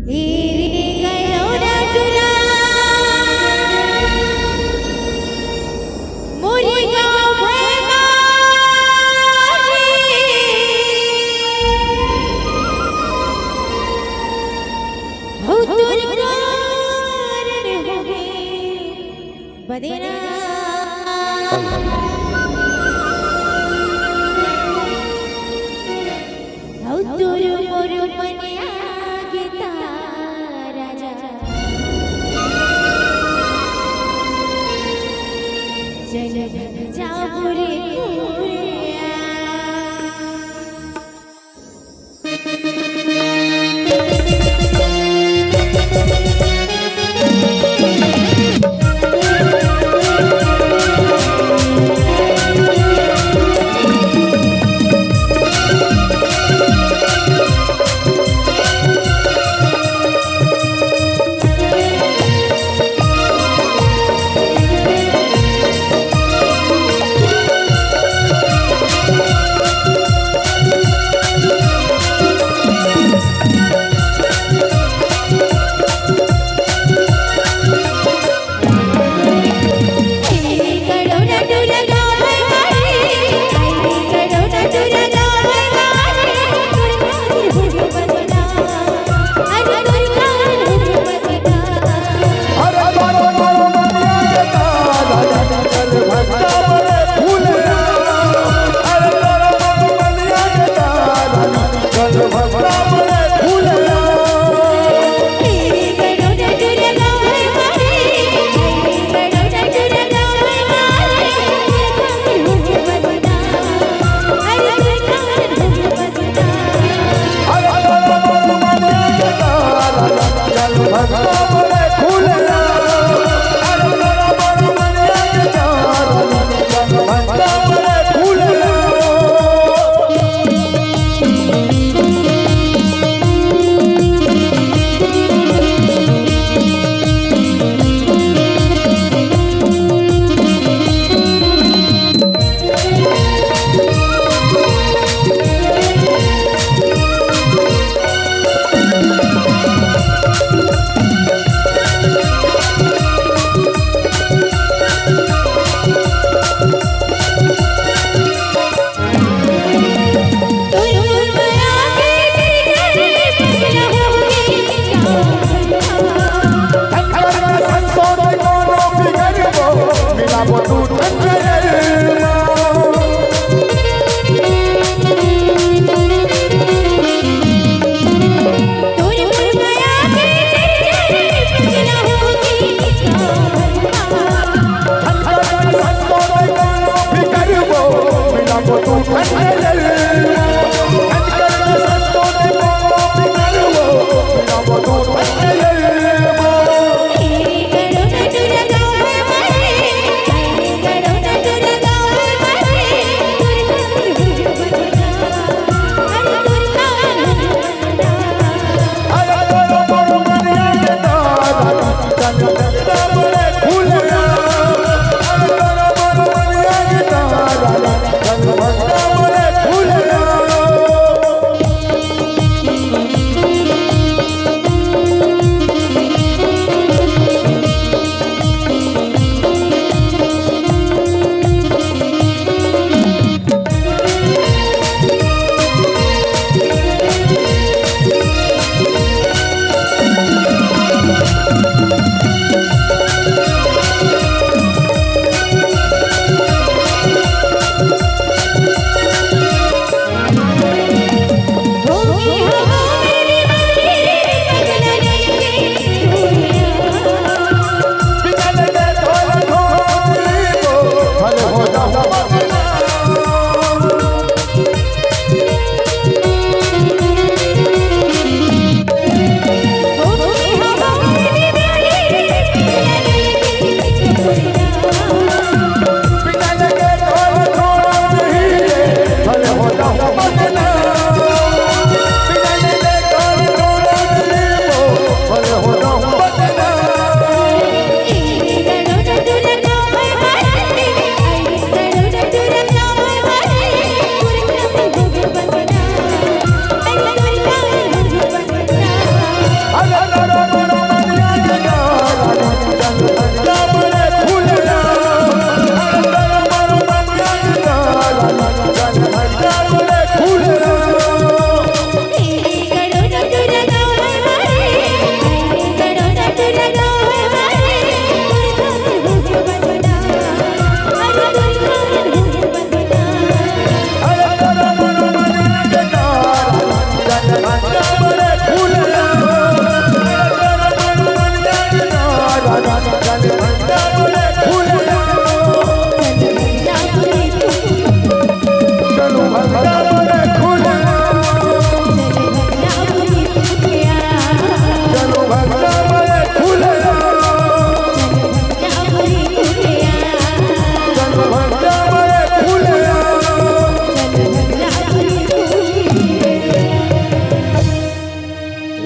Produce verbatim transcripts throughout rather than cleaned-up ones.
तेरी करुणा दुलार मोरी गाँव भैमारी। हो तोर कारण होगे बदनाम। हौ तोर मोर मन आगे तारा जा। चल भग जा मोरे कुरिया।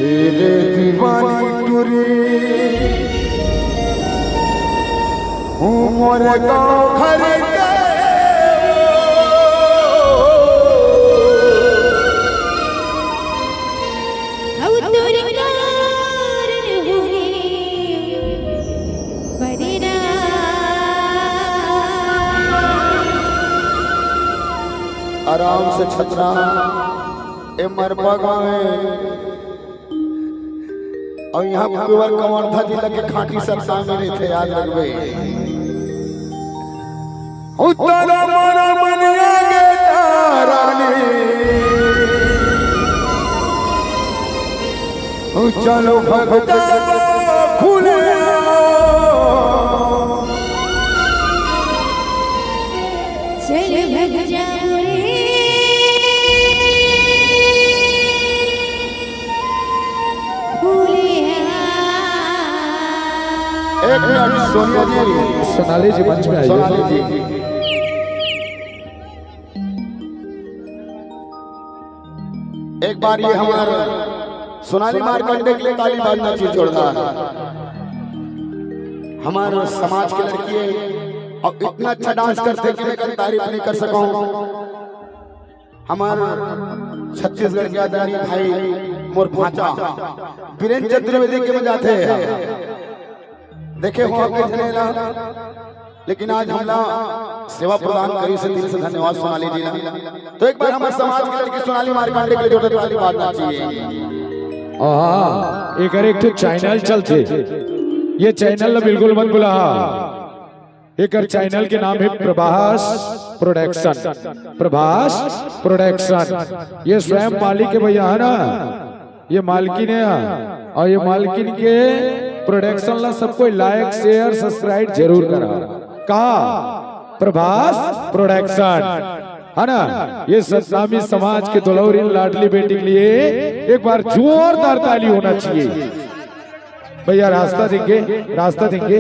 तेरे दीवानी टुरी हूँ मोर गाँव घर के। अउ तोर कारण होरे बदनाम। आराम से छतरा, ए मरपा गाँव हे। अउ इहाँ कुँवर कवर्धा जिला के खाँटी सतनामी रहिथे, याद रखबे। उत्तर मन मनिया गे तारानी। चलो भगता खुले। चल भग जा रे। फूलिया। एक मिनट सोनिया जी, सोनाली जी मंच में आइए। सोनाली जी, एक बार ये हमार सोनाली मार्कंडे के लिए ताली बाजना चाहिए जोरदार। हमार समाज के लड़की है और इतना अच्छा डांस करथे कि मैं कभी तारीफ नहीं कर सकूं। हमार छत्तीसगढ़ के आदरणीय भाई मोर भांचा वीरेंद्र चतुर्वेदी के में जाथे। देखे हो आपके झने ला, लेकिन आज हमला सेवा प्रदान करिस हे, दिल से धन्यवाद सोनाली जी ला। तो एक बार हमार समाज के लड़की सोनाली मार्कंडे के लिए जोरदार ताली बाजना चाहिए। हाँ, एकर एक ठो चैनल चलथे, ये चैनल ला बिल्कुल मत भुलाहा। एकर चैनल के नाम हे प्रभास प्रोडक्शन। प्रभास प्रोडक्शन, ये स्वयं मालिक हे भैया, है ना? ये मालकिन हे, और ये मालकिन के प्रोडक्शन ला सब कोई लाइक, शेयर, सब्सक्राइब जरूर करा। का प्रभास प्रोडक्शन, है ना? ये सतनामी समाज के दुलौरिन लाडली बेटी के लिए एक बार जोरदार ताली होना चाहिए। भैया रास्ता देंगे, रास्ता देंगे।